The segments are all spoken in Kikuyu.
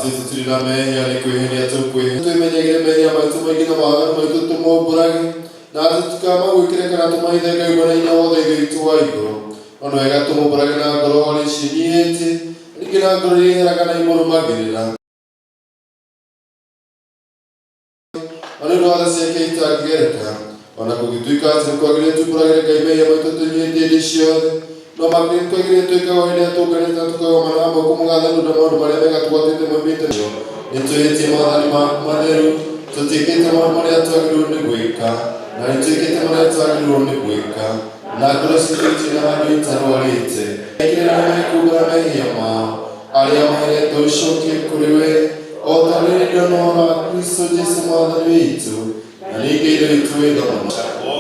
Atĩ tũtirĩ na mehia nĩ kwĩhenia tũkwĩhenia. Twĩmenyagĩre mehia maitũ maingĩ na mawaganu maitũ tũmombũrage, na atĩ tũtikamagwĩkĩre kana tũmahithe Ngai Mwene Hinya Wothe Ithe witũ wa igũrũ. No nĩ wega tũmumbũrage na ngoro horĩ ciĩnyiihĩtie, ningĩ na ngoro iria iheraga na imũrũmagĩrĩra. Na nĩ ũndũ wa tha ciake itangĩgereka, o na kũngĩtuĩka atĩ nĩ kwagĩrĩire tumbũragĩre Ngai mehia maitũ twĩnyihĩtie hĩndĩ ciothe, no makĩria nĩ kwagĩrĩire twĩkage o hĩndĩ ĩrĩa tũnganĩte na tũkagomana hamwe kũmũgatha nĩ ũndũ wa maũndũ marĩa mega tũgwatĩte moimĩte Nĩ twĩhĩtie maathani maku matheru, tũtiĩkĩte maũndũ marĩa twagĩrĩirwo nĩ gwĩka, na nĩ twĩkĩte marĩa twagĩrĩirwo nĩ gwĩka, na ngoro citũ itirĩ na handũ itarwarĩte. Ekĩrĩra arĩa mekuumbũra mehia mao, arĩa maheretwo ũcokie kũrĩ we, o ta ũrĩa rĩrĩ na ũhoro wa Kristo Jesu Mwathani witũ, na ningĩ Ithe witũ wĩ tha mũno. Chagwo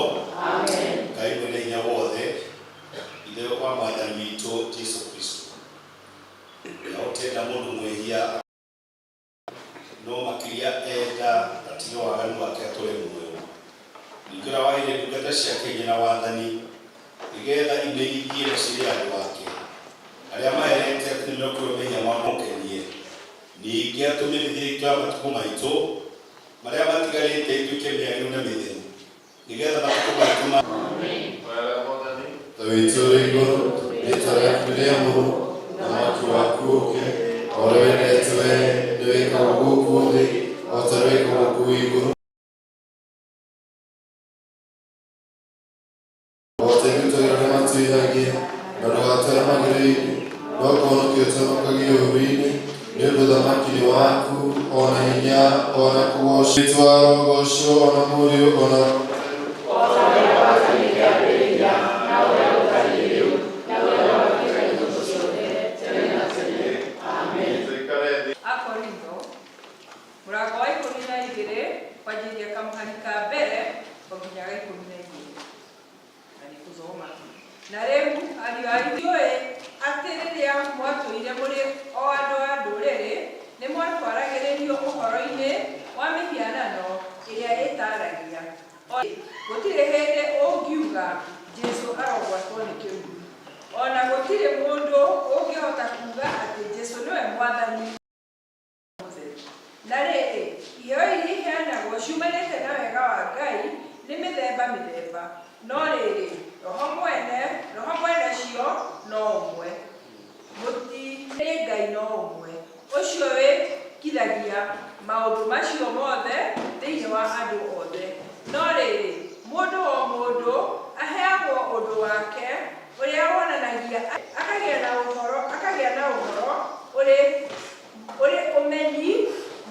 Ngai Mwene Hinya Wothe, Ithe wa Mwathani witũ Jesu Kristo, ũrĩa ũtenda mũndũ mwĩhia no makĩria enda atige waganu wake atũre muoyo. Ningĩ ũrĩa waheire ndungata ciake hinya na wathani, nĩgeetha imĩrĩithie na cirĩe andũ ake, arĩa maherete atĩ nĩmekũrĩhwo mehia mao mamũkenie. Ningĩ atũme mĩthiĩre itũ ya matukũ maitũ marĩa matigarĩte ĩtuĩke mĩagĩrĩru na mĩtheru, nĩgeetha matukũ maitũ ma. Ithe witũ ũrĩ igũrũ, rĩĩtwa rĩaku rĩamũrwo, ũthamaki waku ũũke, o ũrĩa wendete wee nĩ wĩkagwo gũkũ thĩ o ta ũrĩa wĩkagwo kũu igũrũ. O ta ithuĩ twagĩra arĩa matwĩhagia, na ndũgatware magerio-inĩ, no kũhonokia ũtũhonokagie ũũru-inĩ, nĩ ũndũ ũthamaki nĩ waku, o na hinya, o na kũgoocwo. Rĩĩtwa arogocwo, o na Mũriũ, o na Roho O ta ũrĩa gwatariĩ kĩambĩrĩria, na ũrĩa gũtariĩ rĩu, na ũrĩa gũgaatuĩka hingo ciothe, tene na tene. Amen. Akorintho, mũrango wa 12 kwanjĩrĩria kamũhari ka mbere o nginya ga 12. Na nĩ kũthoma. Na rĩu, ariũ a Ithe, ndiũĩ atĩ rĩrĩa mwatũire mũrĩ o andũ a Ndũrĩrĩ, nĩmwatwaragĩrĩrio ũhoro-inĩ wa mĩhianano ĩrĩa ĩtaaragia. O gũtirĩ hĩndĩ ũngiuga, Jesũ arogwatwo nĩ kĩrumi! O na gũtirĩ mũndũ ũngĩhota kuuga atĩ Jesũ nĩwe Mwathani. Mũtheru. Na rĩrĩ, iheo iria iheanagwo ciumanĩte na wega wa Ngai nĩ mĩthemba mĩthemba, no rĩrĩ, Roho mwene, Roho mwene cio no ũmwe. Mũti nĩ Ngai no ũmwe, ũcio wĩkithagia maũndũ macio mothe thĩinĩ wa andũ othe. No rĩrĩ, mũndũ o mũndũ aheagwo ũndũ wake ũrĩa wonanagia akagĩa na ũhoro, akagĩa na ũhoro ũrĩ Ũrĩ ũmenyi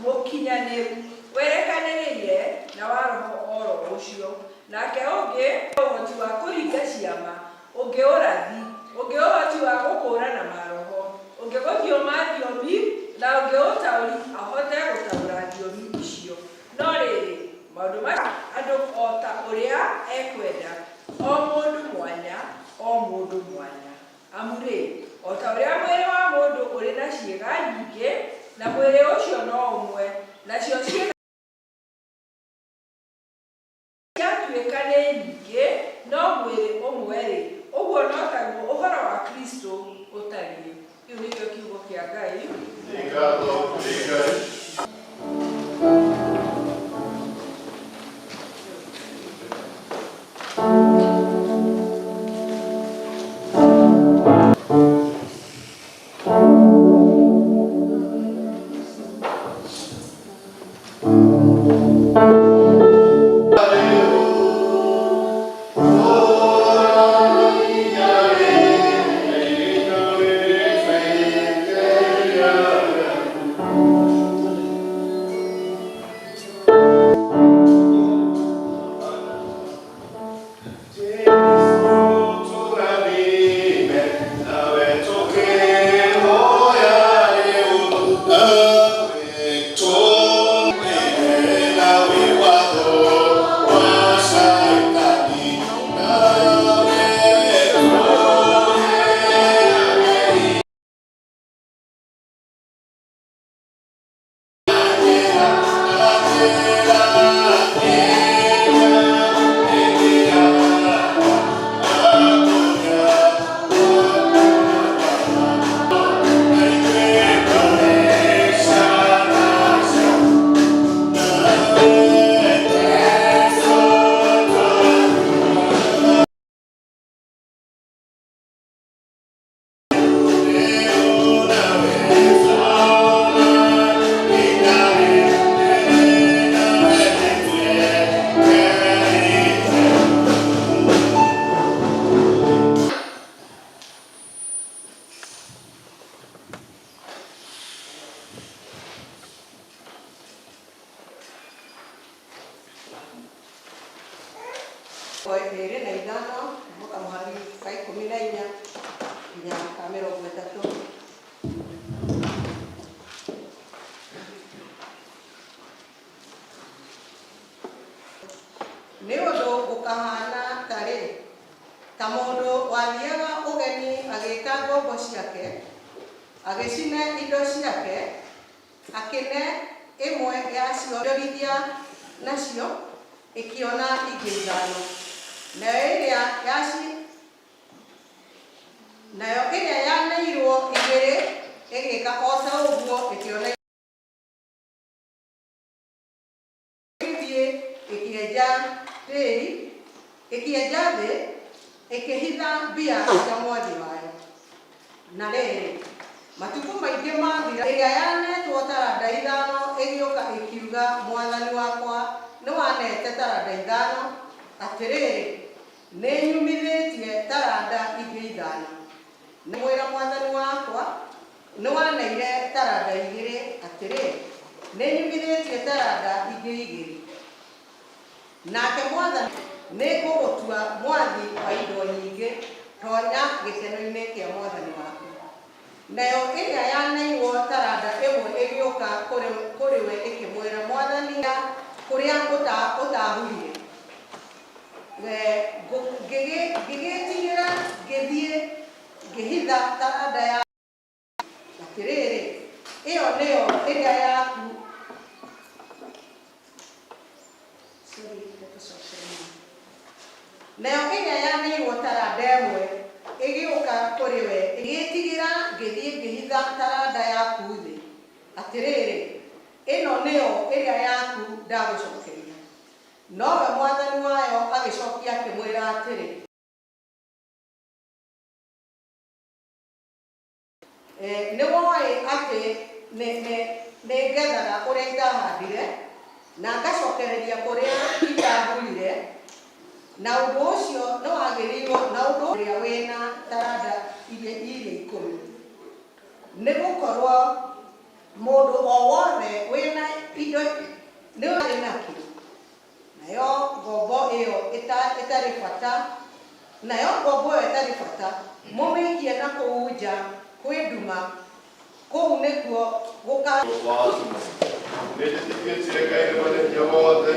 mũkinyanĩru werekanĩrĩire na wa Roho o ro ũcio. Nake ũngĩ ũhoti wa kũringa ciama, ũngĩ ũrathi, ũngĩ ũhoti wa gũkũũrana maroho, ũngĩ gũthioma thiomi, na ũngĩ ũtaũri ahote gũtaũra thiomi icio. No rĩrĩ, maũndũ macio andũ o ta ũrĩa ekwenda, o mũndũ mwanya, o mũndũ mwanya. Amu-rĩ, o ta ũrĩa mwĩrĩ wa mũndũ ũrĩ na ciĩga nyingĩ, na mwĩrĩ ũcio no ũmwe, nacio ciĩga ciatuĩka nĩ nyingĩ, no mwĩrĩ ũmwe-rĩ, ũguo no taguo ũhoro wa Kristo ũtariĩ. Kĩu nĩkĩo kiugo kĩa Ngai. Nĩ ngatho kũrĩ Ngai. Ciake, agĩcine indo ciake, akĩne ĩmwe yacio njorithia nacio ĩkĩona ingĩ ithano. Nayo ĩrĩa yaci nayo ĩrĩa yaneirwo igĩrĩ ĩgĩka o ta ũguo, ĩkĩona. Ĩgĩthiĩ ĩkĩenja tĩri, ĩkĩenja thĩ, ĩkĩhitha mbia cia mwathi wayo. Na rĩrĩ, matukũ maingĩ mathira, ĩrĩa yanetwo taranda 5 ĩgĩũka ĩkiuga, 'Mwathani wakwa, nĩwanete taranda 5, atĩrĩrĩ, nĩnyumithĩtie taranda ingĩ 5.' Mwĩra, 'Mwathani wakwa, nĩwaneire taranda 2, atĩrĩ, nĩnyumithĩtie taranda ingĩ 2.' Nake mwathani, 'Nĩngũgũtua mwathi wa indo nyingĩ, tonya gĩkeno-inĩ kĩa mwathani waku.' Nayo ĩrĩa yaneirwo taranda 1 ĩgĩũka kũrĩ we ĩkĩmwĩra, 'Mwathani, kũrĩa ũtahurire, ngĩgĩtigĩra, ngĩthiĩ ngĩhitha taranda ya. Atĩrĩrĩ, ĩyo nĩyo ĩrĩa yaku.'" Sorry, reke nyuma. Nayo ĩrĩa yaneirwo taranda 1 ĩgĩũka kũrĩ we ĩgĩtigĩra, ngĩthiĩ ngĩhitha taranda yaku thĩ. Atĩrĩrĩ, ĩno nĩyo ĩrĩa yaku ndagũcokeria. Nowe mwathani wayo agĩcokia akĩmwĩra atĩrĩ, "Nĩ woĩ atĩ nĩ ngethaga kũrĩa itahandire na ngacokereria kũrĩa itahurire, na ũndũ ũcio nĩ wagĩrĩirwo na ũndũ ũrĩa wĩna taranda iria 10. Nĩ gũkorwo mũndũ o wothe wĩna indo nĩ arĩ nakĩo, nayo ngombo ĩyo ĩtarĩ bata, nayo ngombo ĩyo ĩtarĩ bata mũmĩikie na kũu nja kwĩ nduma, kũu nĩkuo gũka Nĩnjĩtĩkĩtie Ngai nĩ mwene hinya wothe,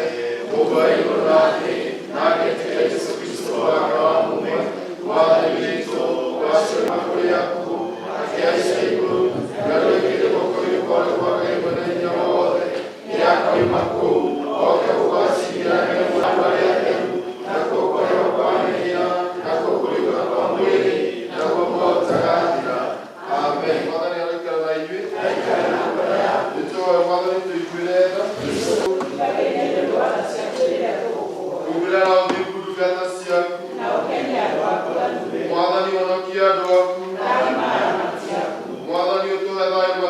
Mũmbi wa igũrũ na thĩ, na ngetĩkia Jesũ Kristũ wake wa mũmwe, Mwathani witũ, waciarirwo kũrĩ akuũ, akĩhaica igũrũ, na nĩoigĩte guoko-inĩ kwa ũrĩo kwa Ngai mwene hinya wothe, nĩakoima kũu, oke gũgaciirĩra arĩa andũ arĩa atheru, nakuo kuoherwo kwa mehia, nakuo kũriũka kwa mwĩrĩ, naguo muoyo ũtagathira. Amen. Mwathani aroikara na inyuĩ. Nĩtũhoe Mwathani tũiguĩre tha. Humbĩra na ũthingu ndungata ciaku. Mwathani, honokia andũ aku. Mwathani, ũtũhe thayũ.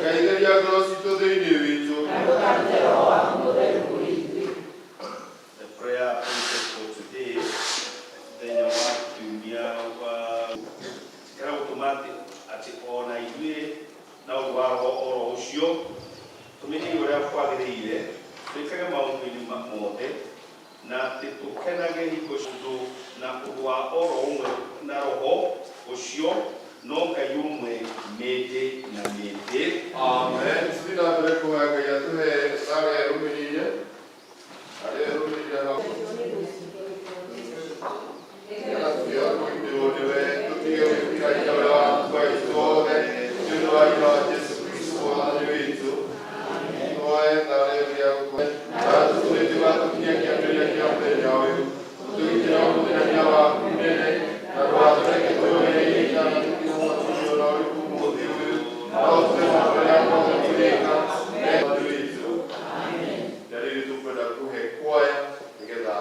Ngai, theria ngoro citũ thĩinĩ witũ. The prayer appointed for today, mũthenya wa kiumia wa kĩrĩa gũtũma atĩ ona ithuĩ na ũndũ wa roho oro ũcio tũmenye ũrĩa kwagĩrĩire twĩkage maũndũ-inĩ mothe na atĩ tũkenage hingo ũndũ na ũndũ wa oro ũmwe na roho ũcio, no Ngai ũmwe mĩndĩ na mĩndĩ. Amen. Tũthiĩ na mbere kũhoya Ngai atũhe arĩa ĩrũmĩrĩire, arĩa ĩrũmĩrĩire hau, nĩgetha tũkĩhota kũgitĩrwo nĩwe, tũtige gwĩtigĩra hinya ũrĩa waku wa itũ othe, nĩ ũndũ wa hinya wa Jesũ Kristũ Mwathani witũ. Tũhoe thara ĩyo ya gũkũ na tũtũrĩte watũkinyia kĩambĩrĩria kĩa mũthenya ũyũ, ũtũgitĩre o mũthenya hinya waku mũnene, na ndũgatũreke tũgerie kana tũkĩhotithio na ũrĩkũ ũmũthĩ ũyũ, no ũtũhe maũndũ marĩa mothe tũrĩka Mwathani witũ. Na rĩu tũkwenda kũhe kwaya nĩgetha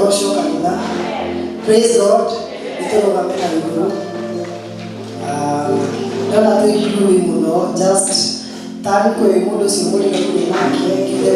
Rũciũ kanitha. Praise Lord. Nĩtũrũgame na igũrũ. Ndona twĩ gloomy mũno, just tarĩ kwĩ mũndũ ũcio mũriganĩire nake ngiuge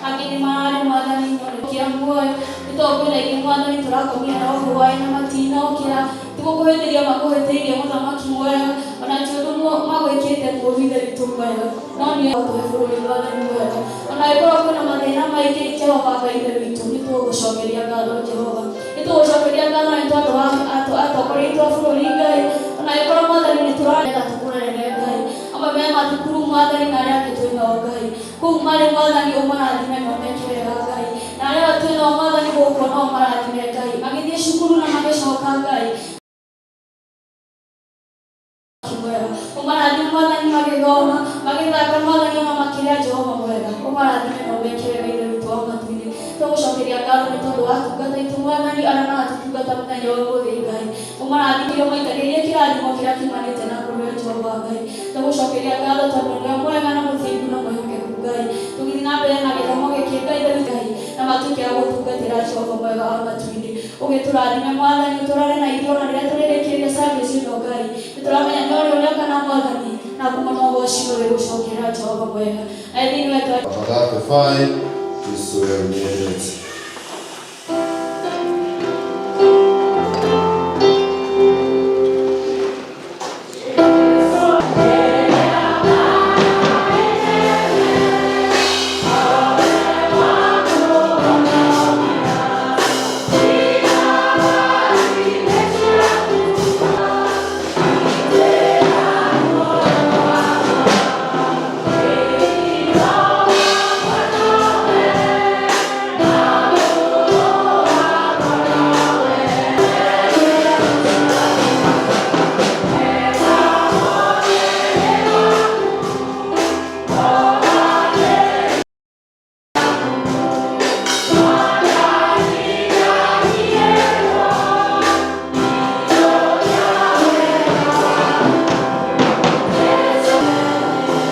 Mwathani, nĩ mararĩ Mwathani, no nĩ kĩa muoyo. Nĩ tondũ kwĩna ingĩ Mwathani. Tũrakomire nao hwaĩ na matinokĩra. Ti gũkũhĩtĩria makũhĩtĩirie mũthamaki mwega, ona ti ũndũ magwĩkĩte mũũru Ithe witũ mwega, no nĩ tũhe bũrũri mwathani mwega. Ona angĩkorwo kwĩna mathĩna maingĩ Jehova Ngai Ithe witũ, nĩ tũgũgũcokeria ngatho Jehova, nĩ tũgũcokeria ngatho nĩ tondũ wa atongoria aitũ a bũrũri Ngai. Ona angĩkorwo mwathani nĩ tũrarenda tũkũrerere Ngai, amwe me mathukuru mwathani na arĩa angĩ twĩ nao Ngai kũu marĩ mwathani ũmarathime na ũmeke wega Ngai, na arĩa twĩ nao mwathani gũkũ no ũmarathime Ngai, magĩthiĩ cukuru na magĩcoka Ngai mwega, ũmarathime mwathani magĩthoma magĩthaka mwathani ona makĩrĩa Jehova mwega, ũmarathime na ũmeke wega Ithe witũ wa matu-inĩ. Tũgũcokeria ngatho nĩ tondũ wa atungata aitũ mwathani arĩa maratũtungata mũthenya wa ũmũthĩ Ngai, ũmarathime ũmaitagĩrĩrie kĩrathimo kĩrĩa kiumanĩte na kũrĩ we Jehova Ngai. Tũgũcokeria ngatho tondũ nĩwe mwega na mũthingu na mwĩhokeku Ngai. Tũgĩthiĩ na mbere na gĩthomo gĩkĩ Ngai Ithe witũ Ngai, na matuĩke a gũtungatĩra Jehova mwega wa matu-inĩ. Ũgĩtũrathime mwathani, ũtũrore na ithuĩ ona rĩrĩa tũrĩrĩkĩria service ĩno Ngai, nĩtũramenya nĩ ũrĩ ũrĩa kana mwathani, na ngumo na ũgoci nĩ ũrĩgũcokerera Jehova mwega. Na thĩinĩ wetu Number 35, Jesu wewe uniendete.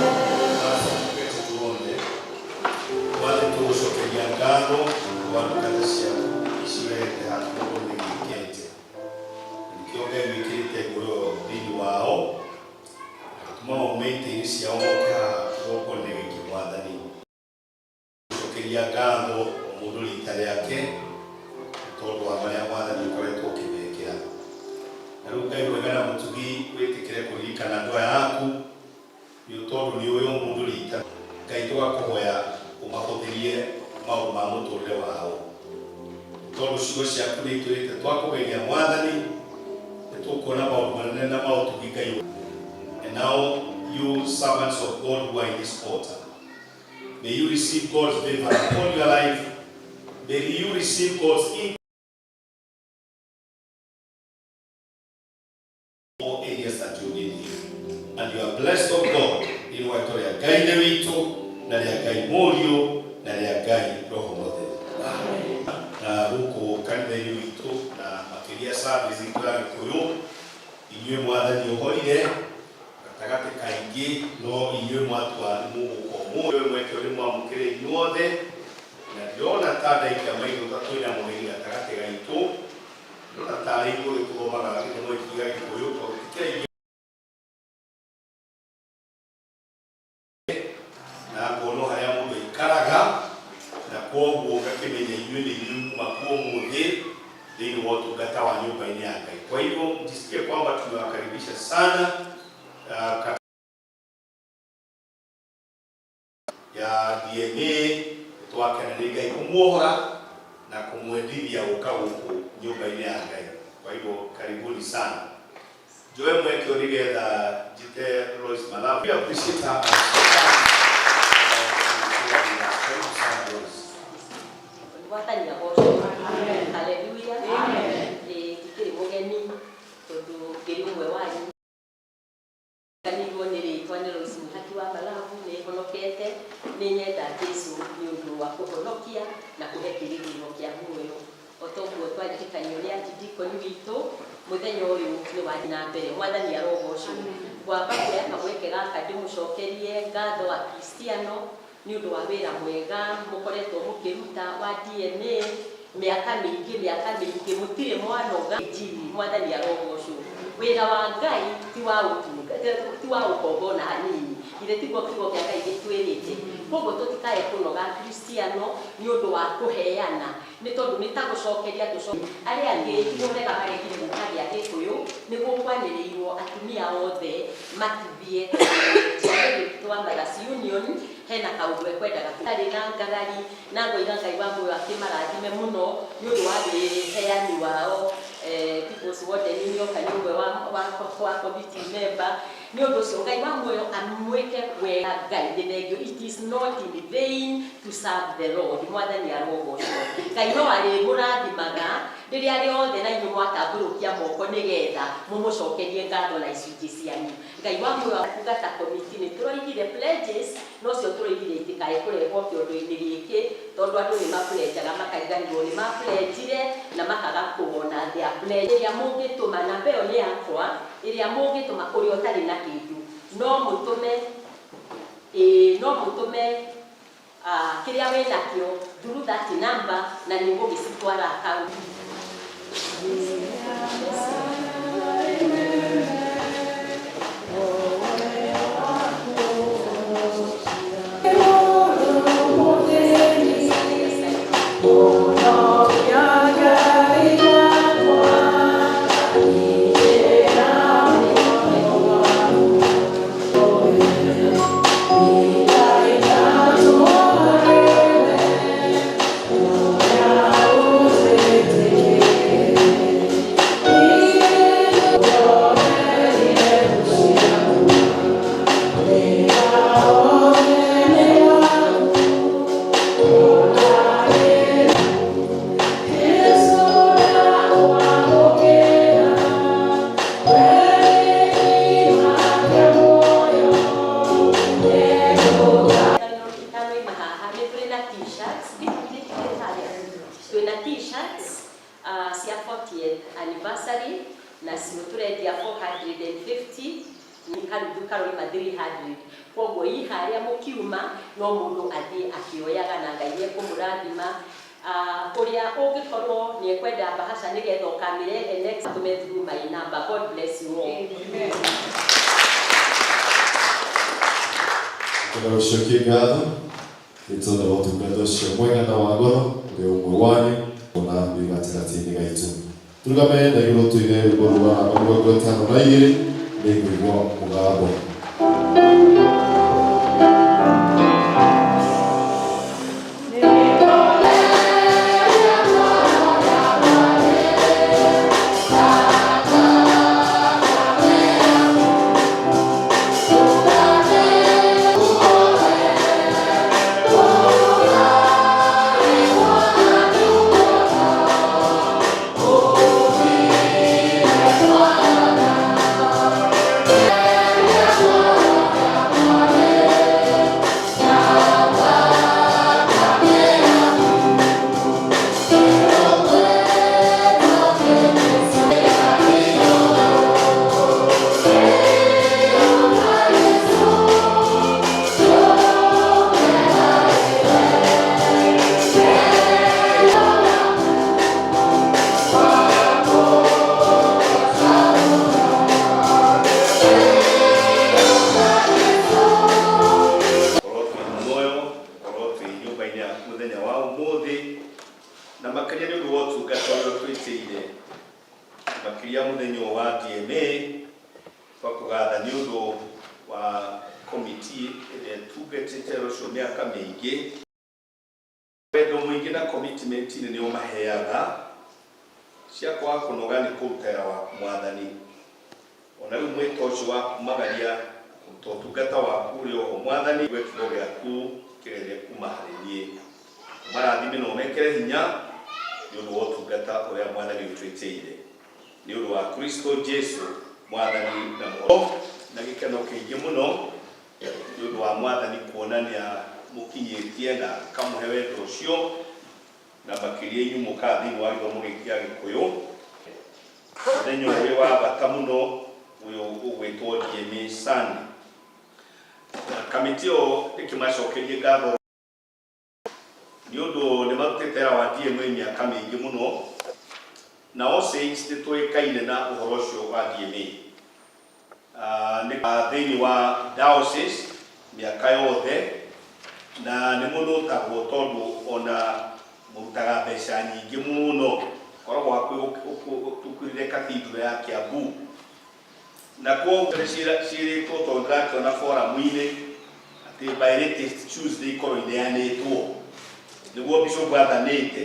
Basi tuombe. Mwathani tũgũcokeria ngatho kwa ndungata ciaku icirehete handũ ũmũthĩ gĩkĩte. Nĩkĩo Ngai wĩkĩrĩte ngoro thĩinĩ wao tũma maume itĩ-inĩ ciao moke haha kĩgongona gĩkĩ Mwathani. Gũcokeria ngatho o mũndũ rita rĩake tondũ wa marĩa Mwathani ũkoretwo ũkĩmekĩra. Na rĩu Ngai mwega na mũtugi wĩtĩkĩre kũririkana andũ aya aku nĩ tondũ nĩ ũĩ o mũndũ rita. Ngai tũgakũhoya ũmahũthĩrie maũndũ ma mũtũrĩre wao, tondũ ciugo ciaku nĩ itwĩrĩte twakũgeria Mwathani nĩ tũkuona maũndũ manene na maũtugi Ngai. And now you servants of God who are in this altar, may you receive God's favor upon your life. May you receive God's in all areas that you need Him. And you are blessed of God in rĩĩtwa rĩa Ngai Ithe witũ na rĩa Ngai Mũriũ na rĩa Ngai Roho Mũtheru. Na gũkũ kanitha-inĩ witũ na makĩria service itũ ya Gĩkũyũ, inyuĩ mwathani ũhorire gatagatĩ kaingĩ no inyuĩ mwatua nĩ mũgũka ũmũthĩ mweke ũrĩ mwamũkĩre inyuothe, na ndĩrona ta ndaikia maitho ta twĩna mũgeni gatagatĩ gaitũ, ndĩrona tarĩ ithuĩ tũthomaga gĩthomo gĩkĩ gĩa Gĩkũyũ tondũ ti kĩaingĩ na ngona harĩa mũndũ aikaraga, na kwoguo ngakĩmenya inyuĩ nĩ inyuĩ muma kuo ũmũthĩ thĩinĩ wa ũtungata wa nyũmba-inĩ ya Ngai. Kwa hivyo mjisikie kwamba tumewakaribisha sana ya DNA twakena nĩ Ngai kũmuohora na kũmwendithia gũka gũkũ nyũmba-inĩ ya Ngai. Kwa hivyo karibuni sana. Njoe mweke ũyũ nĩgetha njĩte Lois Malavu. We appreciate her as she comes, karibu sana Lois. Mwathani agocwo. Haleluya. Ndikĩrĩ mũgeni tondũ ngĩrĩ ũmwe wanyu. Kanirwo nĩ rĩtwa nĩ Lois Mũhaki wa Malavu, nĩ honokete, nĩ nyenda Jesu nĩ ũndũ wa kũhonokia na kũhe kĩrĩgĩrĩro kĩa muoyo. O toguo twaririkanio nĩ archdeacon witũ, mũthenya ũyũ nĩ wathiĩ na mbere. Mwathani arogocwo. Ngwamba kuoya kamweke gaka ndĩmũcokerie ngatho Akristiano nĩ ũndũ wa wĩra mwega mũkoretwo mũkĩruta wa DNA mĩaka mĩingĩ, mĩaka mĩingĩ, mũtirĩ mwanoga. Injiri, mwathani arogocwo. Wĩra wa Ngai ti wa ũtunga, ti wa ũkombo ona hanini. Ithe tiguo kiugo kĩa Ngai gĩtwĩrĩte. Koguo tũtikae kũnoga Kristiano nĩ ũndũ wa kũheana, nĩ tondũ nĩ ta gũcokeria tũco arĩa angĩ tiguo wega maregire gũka gĩa Gĩkũyũ nĩguo kwanĩrĩirwo atumia othe matithie. Chairman witũ wa Mothers Union hena kaũndũ ekwendaga tarĩ na ngarari na ngoiga Ngai wa muoyo akĩmarathime mũno nĩ ũndũ wa wĩheani wao. People's Warden nĩoka nĩ ũmwe wa committee member. Nĩ ũndũ ũcio Ngai wa muoyo amwĩke wega. Ngai nĩ thengio. It is not in vain to serve the Lord. Mwathani arogocwo. Ngai no arĩmũrathimaga rĩrĩa rĩothe na inyuĩ mwatambũrũkia moko nĩgetha mũmũcokerie ngatho na icunjĩ cianyu. Ngai wa muoyo atungata committee nĩ tũroigire pledges no cio tũroigire itikae kũrehwo kĩondo-inĩ gĩkĩ tondũ andũ nĩ mapledgeaga makariganĩrwo nĩ mapledgire na makaga kuona their pledge. Ĩrĩa mũngĩtũma namba ĩyo nĩ yakwa, ĩrĩa mũngĩtũma ũrĩa ũtarĩ na kĩndũ no mũtũme, ĩĩ no mũtũme kĩrĩa wĩ nakĩo through that number na nĩ ũgũgĩcitwara account. Itanoima haha nĩ tũrĩ na T-shirts. Twĩna T-shirts cia 40th anniversary nacio tũrendia 450, nĩ karuthu karoima 300. Koguo i harĩa mũkiuma no mũndũ athiĩ akĩoyaga na Ngai nĩekũmũrathima. Ũrĩa ũngĩkorwo nĩ ekwenda bahasha nĩgetha ũkamĩrehe next tũme through my number. God bless you all. Kwenda gũcokia ngatho nĩ tondũ wa ũtungata ũcio mwega na wa goro ũrĩa ũmwe wanyu ona wĩ gatagatĩ-inĩ gaitũ. Tũrũgame na igũrũ tũine rwĩmbo rwa namba 52, nĩ ngũigua mũgambo. Korwo twĩ muoyo, korwo twĩ nyũmba-inĩ yaku mũthenya wa ũmũthĩ na makĩria nĩ ũndũ wa ũtungata ũrĩa ũtwĩtĩire, makĩria mũthenya ũyũ wa DMA twakũgatha nĩ ũndũ wa komiti ĩrĩa ĩtungatĩte rũcio mĩaka mĩingĩ, wendo mũingĩ na commitment nĩ ũmaheaga cia kwaga kũnoga nĩ kũruta wĩra waku Mwathani. Ona rĩu mwĩto ũcio wa kumagaria kũruta ũtungata waku ũrĩ oho Mwathani, we kiugo gĩaku kĩgerie kuma harĩ niĩ, ũmarathime na ũmekĩre hinya nĩ ũndũ wa ũtungata ũrĩa Mwathani ũtwĩtĩire nĩ ũndũ wa Kristo Jesu Mwathani na Mũhoro. Na gĩkeno kĩingĩ mũno nĩ ũndũ wa Mwathani kuonania mũkinyĩtie na akamũhe wendo ũcio na makĩria inyuĩ mũkaga thĩinĩ wa gĩthomo gĩkĩ gĩa Gĩkũyũ mũthenya ũyũ wĩ wa bata mũno ũyũ ũgwĩtwo DMA Sunday. Na kamĩtĩ ĩyo ĩkĩmacokerie ngatho nĩ ũndũ nĩ marutĩte wĩra wa DMA mĩaka mĩingĩ mũno, na All Saints nĩ tũĩkaine na ũhoro ũcio wa DMA. Nĩ thĩinĩ wa diocese. Mĩaka yothe na nĩ mũnũtagwo tondũ ona mũrutaga mbeca nyingĩ mũno koragwo hakuhĩ tũkurire cathedral ya Kiambu na kwoguo ciĩrĩtwo tondũ ndĩrakĩona forum-inĩ atĩ by latest Tuesday ikorwo ineanĩtwo nĩguo bishop athanĩte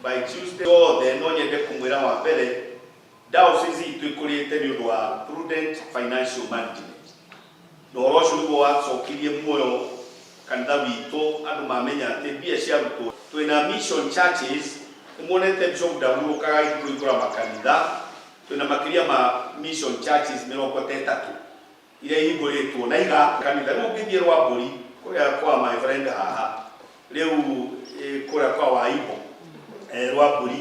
by Tuesday yothe. No nyende kũmwĩra wa mbere, diocese itũ ĩkũrĩte nĩ ũndũ wa prudent financial management, na ũhoro ũcio nĩguo wacokirie muoyo kanitha witũ. Andũ mamenya atĩ mbia ciarutwo twĩna mission churches. Nĩmuonete bishop ndahurũkaga kũhingũra makanitha. Twĩna makĩria ma mission churches 30 iria ihingũrĩtwo na iga kanitha. Rĩu ũngĩthiĩ Rwambũri kũrĩa kwa my friend haha rĩu, kũrĩa kwa Waimbo, Rwambũri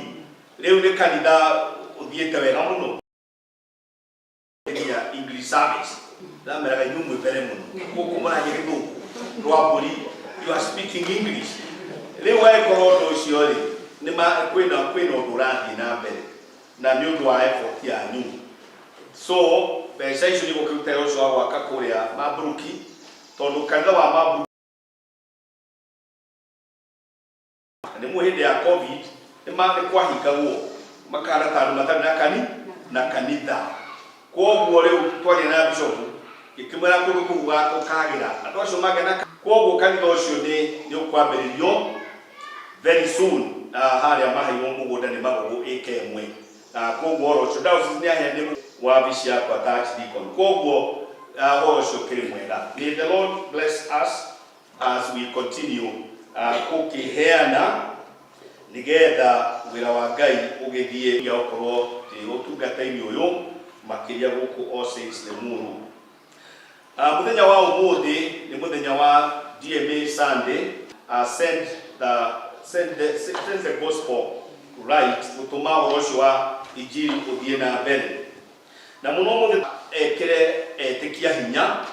rĩu nĩ kanitha ũthiĩte wega mũno nginya English service. Ndameraga inyuĩ mwĩ mbere mũno gũkũ mũraria gĩthũngũ. Rwambũri you are speaking English. Rĩu agĩkorwo ũndũ ũcio rĩ nĩ kwĩna ũndũ ũrathiĩ na mbere na nĩ ũndũ wa effort yanyu. So mbeca icio nĩ gũkĩruta wĩra ũcio wa gwaka kũrĩa Mabruki, tondũ kanitha wa Mabruki nĩ mu hĩndĩ ya COVID nĩ kwahingagwo makana ta andũ matarĩ na kanitha. Kwoguo rĩu twaria na bishop gĩkĩmwĩra kũndũ kũu gũkagĩra andũ acio mangĩona. Kwoguo kanitha ũcio nĩ ũkwambĩrĩrio very soon na harĩa maheirwo mũgũnda nĩ Magogo ĩka ĩmwe. Kwoguo ũhoro ũcio diocese nĩ aheanire wabici yakwa ta archdeacon. Kwoguo ũhoro ũcio ũkĩrĩ mwega. May the Lord bless us as we continue gũkĩheana nigetha wĩra wa Ngai ũgĩthiĩ gĩa gũkorwo ndĩ ũtungata-inĩ ũyũ makĩria gũkũ All Saints Limuru. Mũthenya wa ũmũthĩ nĩ mũthenya wa DMA Sunday, send the gospel right, gũtũma ũhoro ũcio wa injiri ũthiĩ na mbere na mũno mũthĩ ekĩre etĩkia hinya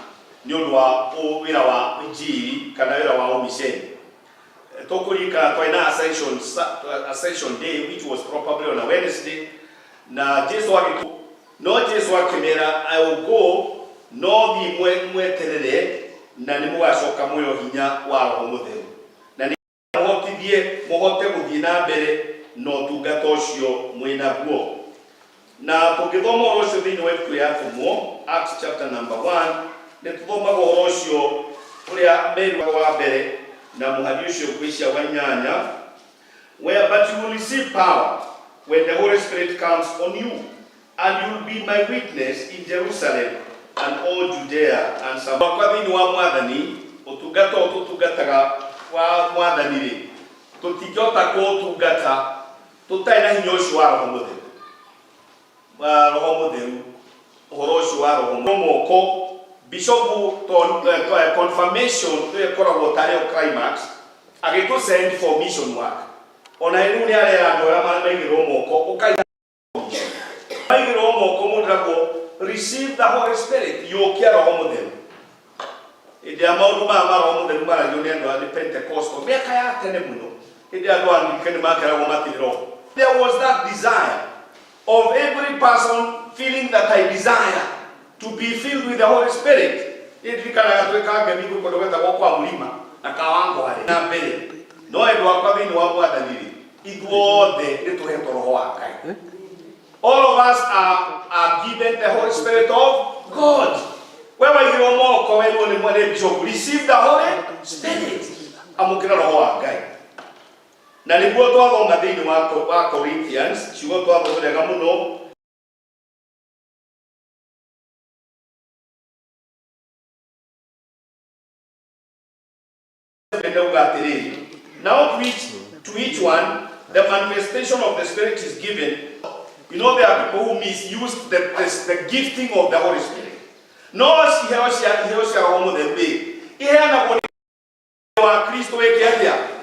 nĩ ũndũ wa wĩra wa injiri kana wĩra wa ũmiceni. Tũkũririkana twarĩ na Ascension Day, which was probably on a Wednesday, na Jesu agĩtu no Jesu akĩmera, "I will go, no thiĩ mweterere na nĩ mũgacoka muoyo hinya wa Roho Mũtheru na nĩ mũhotithie mũhote gũthiĩ na mbere na ũtungata ũcio mwĩ naguo." Na tũngĩthoma ũhoro ũcio thĩinĩ wa ibuku rĩa Atũmwo, Acts chapter number 1, nĩ tũthomaga ũhoro ũcio ũrĩa Meri wa mbere na mũhari ũcio ngwĩcia wa inyanya, where, "But you will receive power when the Holy Spirit comes on you, and you will be my witness in Jerusalem and all Judea and Samaria." Kwa thĩinĩ wa Mwathani, ũtungata ũyũ tũtungataga wa Mwathani rĩ, tũtingĩhota kũũtungata tũtarĩ na hinya ũcio wa Roho Mũtheru, wa Roho Mũtheru, ũhoro ũcio wa Roho moko bishopu confirmation ĩyo ĩkoragwo tarĩ yo climax agĩtũ send for mission work. Ona rĩu nĩ arera andũ arĩa maigĩrwo moko ũkai maigĩrwo moko mũndũ eragwo, "Receive the Holy Spirit," yũkia Roho Mũtheru. Hĩndĩ ya maũndũ maya ma Roho Mũtheru maragio nĩ andũ a Pentecostal mĩaka ya tene mũno, hĩndĩ ya andũ Anglican makeragwo matirĩ roho. There was that desire of every person feeling that I desire to be filled with the Holy Spirit. Ndirikanaga twĩka ngemi kũndũ gwetagwo kwa mũrima na Kawangware na mbere. No endwa akwa thĩinĩ wa Mwathani rĩ, ithuothe nĩ tũhetwo Roho wa Ngai. All of us are given the Holy Spirit of God. We waigĩrwo moko werwo nĩ mwene bishop, "Receive the Holy Spirit," amũkĩra Roho wa Ngai. Na nĩguo twathoma thĩinĩ wa Corinthians, ciugo twathoma wega mũno. Ndauga atĩrĩrĩ, now to each one the manifestation of the Spirit is given. You know, there are people who misuse the gifting of the Holy Spirit. No iheo cia Roho Mũtheru rĩ, iheanagwo nĩ wa Kristo wĩke atĩa?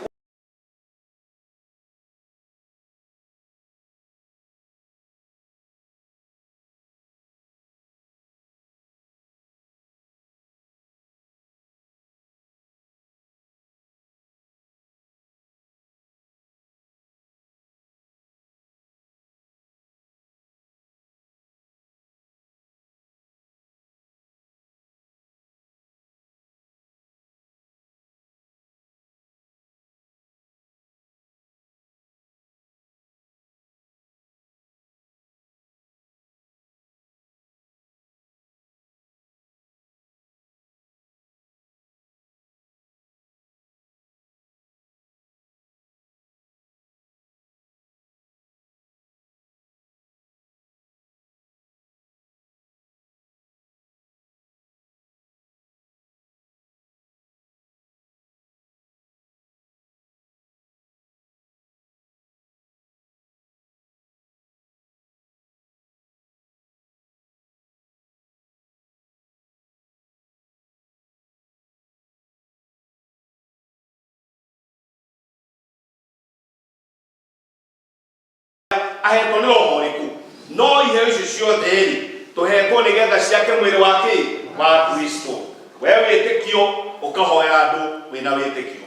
Ahetwo nĩ roho ũrĩkũ? No iheo icio ciothe rĩ, tũhetwo nĩgetha ciake mwĩrĩ wa kĩ? Wa Kristo. We wĩtĩkio ũkahoya andũ wĩna wĩtĩkio.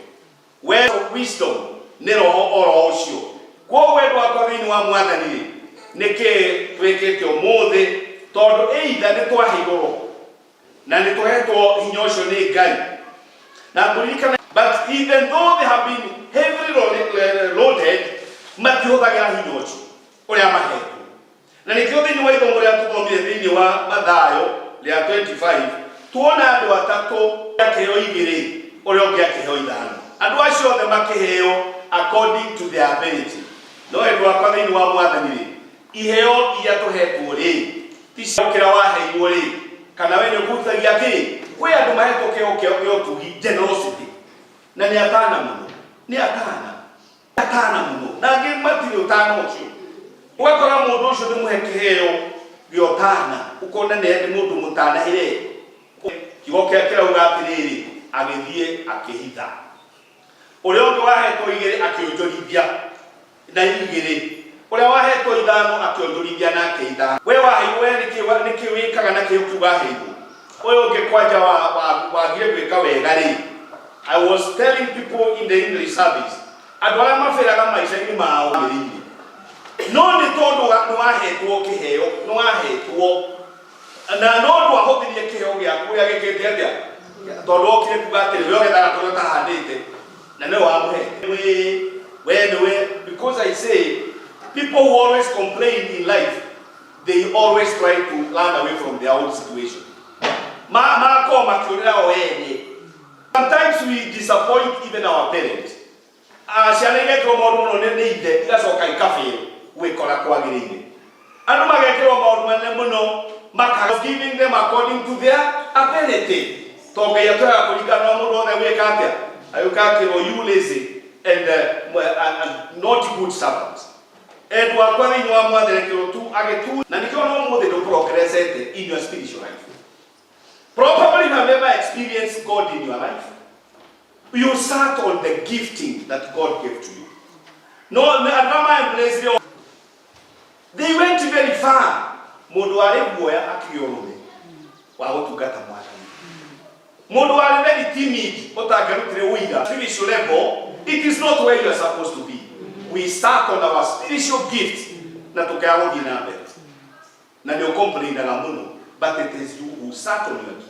We wisdom nĩ roho o roho ũcio. Kwoguo endwa akwa thĩinĩ wa Mwathani rĩ, nĩkĩ twĩkĩte ũmũthĩ? Tondũ either nĩ twaheirwo roho na nĩ tũhetwo hinya ũcio nĩ Ngai. Na ngũririkana, but even though they have been heavily loaded, matihũthagĩra hinya ũcio ũrĩa mahetwo. Na nĩkĩo thĩinĩ wa ithomo rĩrĩa tũthomire thĩinĩ wa Mathayo rĩa 25, tuona andũ atatũ akĩheo igĩrĩ, ũrĩa ũngĩ akĩheo ithano. Andũ acio othe makĩheo according to their ability. No endwa akwa thĩinĩ wa Mwathani rĩ, iheo iria tũhetwo rĩ, ti cia gũkĩra waheirwo rĩ, kana we nĩ ũkũrutithagia kĩ? Kwĩ andũ mahetwo kĩheo kĩa ũtugi, generosity, na nĩ atana mũno, nĩ atana. Atana mũno, na angĩ matirĩ ũtana ũcio. Ũgakora mũndũ ũcio nĩ mũhe kĩheo gĩa ũtana, ũkona nĩ mũndũ mũtanahĩre. Kiugo kĩa kĩrauga atĩrĩrĩ, agĩthiĩ akĩhitha. Ũrĩa ũngĩ wahetwo igĩrĩ akĩonjorithia na igĩrĩ. Ũrĩa wahetwo ithano akĩonjorithia nake ithano. We waheirwo, we nĩkĩ nĩkĩ wĩkaga na kĩheo kĩu waheirwo? Ũyũ ũngĩ kwanja wagire gwĩka wega rĩ, I was telling people in the English service, andũ arĩa mabĩraga maica-inĩ mao famĩlĩ-inĩ, no nĩ tondũ nĩ wahetwo kĩheo, nĩ wahetwo na no ndwahũthĩrire kĩheo gĩaku ũrĩa gĩkĩte atĩa, tondũ okire kuga atĩrĩ, we ũgethaga kũrĩa ũtahandĩte na nĩwe wamũhete. We nĩwe, because I say people who always complain in life, they always try to run away from their own situation. Ma makorwo makĩũrĩra o ene. Sometimes we disappoint even our parents. Ah, ciana igekĩrwo maũndũ mũno nĩ ithe, igacoka ikafail gwĩka ũrĩa kwagĩrĩire. Andũ magekĩrwo maũndũ manene mũno, maka giving them according to their ability. Tondũ Ngai atwĩraga kũringana na mũndũ wothe gwĩka atĩa? Agĩũka akĩrwo you lazy and not good servants. Endwa akwa thĩinĩ wa Mwathani kĩro tu agĩtu na nĩkĩo no ũmũthĩ ndũprogresete in your spiritual life. Probably you have never experienced God in your life. You sat on the gifting that God gave to you. No, andũ arĩa ma embrace they went very far. Mũndũ warĩ guoya akĩgĩa ũrũme wa gũtungata Mwathani. Mũndũ warĩ very timid ũtangĩarutire ũira. Spiritual level, it is not where you are supposed to be. We start on our spiritual gift na tũkaga gũthiĩ na mbere. Na nĩ ũcomplainaga mũno, but it is you who sat on your gift.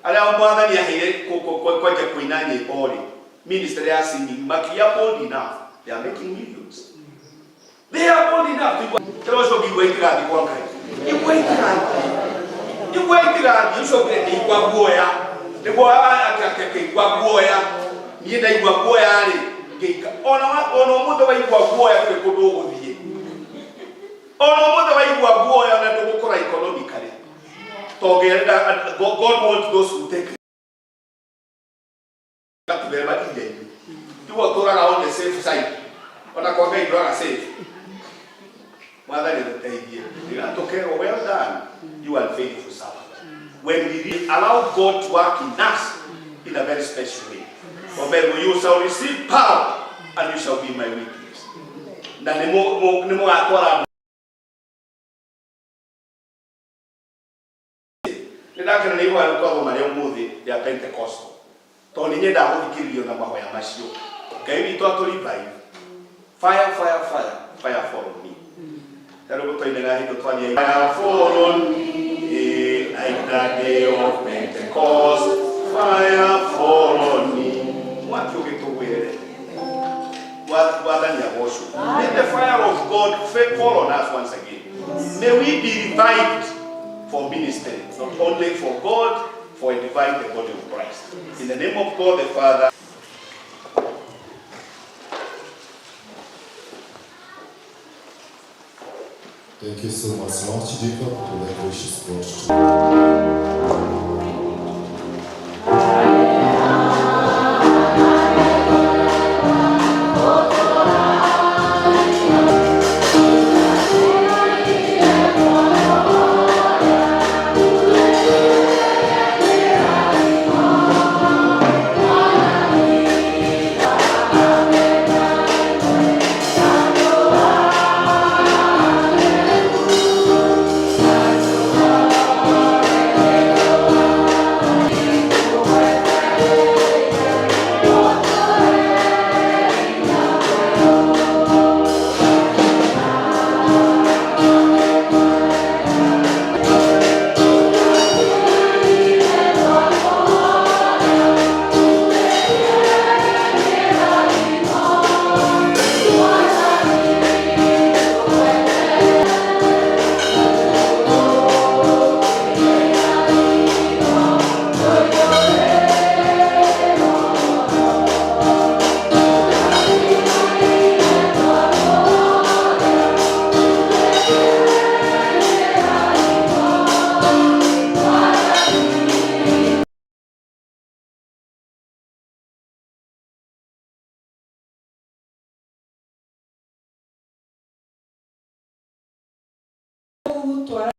Arĩa Mwathani aheire kwanja kũina nyĩmbo rĩ, ministry ya singing, makĩgĩa bold enough, they are making millions. They are bold enough to kĩrĩa ũcio ũngĩigua itigathiĩ kwa Ngai. Igua itigathiĩ. Igua itigathiĩ, ũcio ũngĩ ndĩigua guoya. Nĩguo akĩigua guoya. Niĩ ndaigua guoya rĩ, ngĩika. Ona ona ũmũthĩ waigua guoya ndũrĩ kũndũ ũgũthiĩ. Ona ũmũthĩ waigua guoya ona ndũgũkũra economically. Tondũ God wants those who take gatubeba iria-inĩ. Tiwe ũtũraga on the safe side. Ona kwa Ngai ndũraga safe. Mwathani atũteithie. Rĩrĩa well done, you are faithful servant. When we really allow God to work in us in a very special way. Omberu, you shall receive power and you shall be my witness. Na nĩ mũgatwara nĩ ndakena nĩ ihoya twathoma rĩa ũmũthĩ rĩa Pentecostal, tondũ nĩ nyendaga gũthikĩrĩrio na mahoya macio. Ngai witũ atũ revive. Fire, fire, fire, fire fall on me. Tarĩu gũtwainaga hĩndĩ twathiĩ, fire fall on me like the day of Pentecost, fire fall on me. Mwaki ũgĩtũgwĩrĩre. Mwathani agocwo. Let the fire of God fall on us once again. May we be revived for ministry, not only for God, for edifying the body of Christ. In the name of God the Father. Thank you so much, Archdeacon, to the gracious God. Tũgũtwara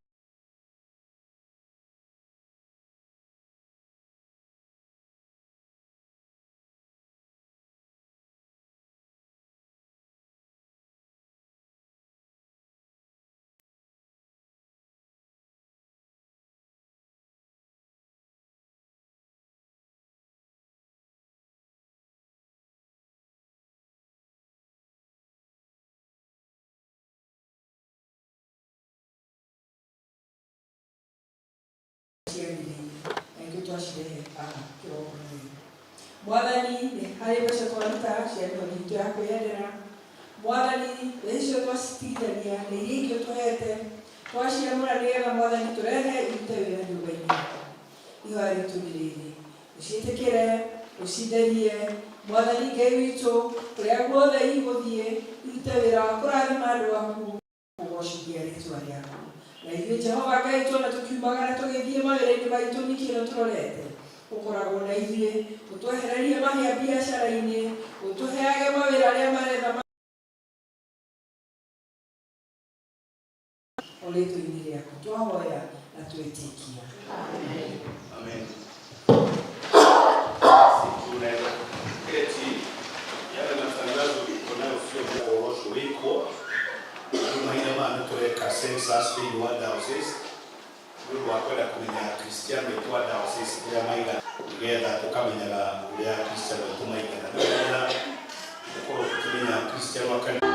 ciagĩrĩire na ithuĩ twacirehe haha kĩgongona-inĩ. Mwathani, nĩ harĩ mbeca twaruta cia mĩhothi itũ ya kwĩyendera. Mwathani, mbeca icio twacitigithania na iria ingĩ ũtũhete twaciamũra nĩgetha Mwathani tũrehe irute wĩra nyũmba-inĩ yaku. Ihoya ritũ nĩ rĩrĩ, ũciĩtĩkĩre, ũcitherie. Mwathani Ngai witũ, kũrĩa guothe igũthiĩ irute wĩra wa kũrathima andũ aku, kũgocithia rĩtwa rĩaku. Na ithuĩ Jehova Ngai tuona tũkiumagara tũgĩthiĩ mawĩra-inĩ maitũ wiki ĩno tũrorete, ũkoragwo na ithuĩ, ũtwehererie mahĩa biacara-inĩ, ũtũheage mawĩra arĩa maretha o rĩtwa-inĩ rĩaku twahoya na twĩtĩkia. Amen. Tunaweza kuketi. Yale matangazo iko nayo sio ya ũhoro wiko. Rĩu mahinda maya nĩ tũreka census thĩinĩ wa diocese nĩ ũndũ wa kwenda kũmenya Akristiano aitũ a diocese ũrĩa maigana, nĩgetha tũkamenyaga ũrĩa Akristiano aitũ maigana, nĩgetha tũkorwo tũkĩmenya Akristiano a kanitha.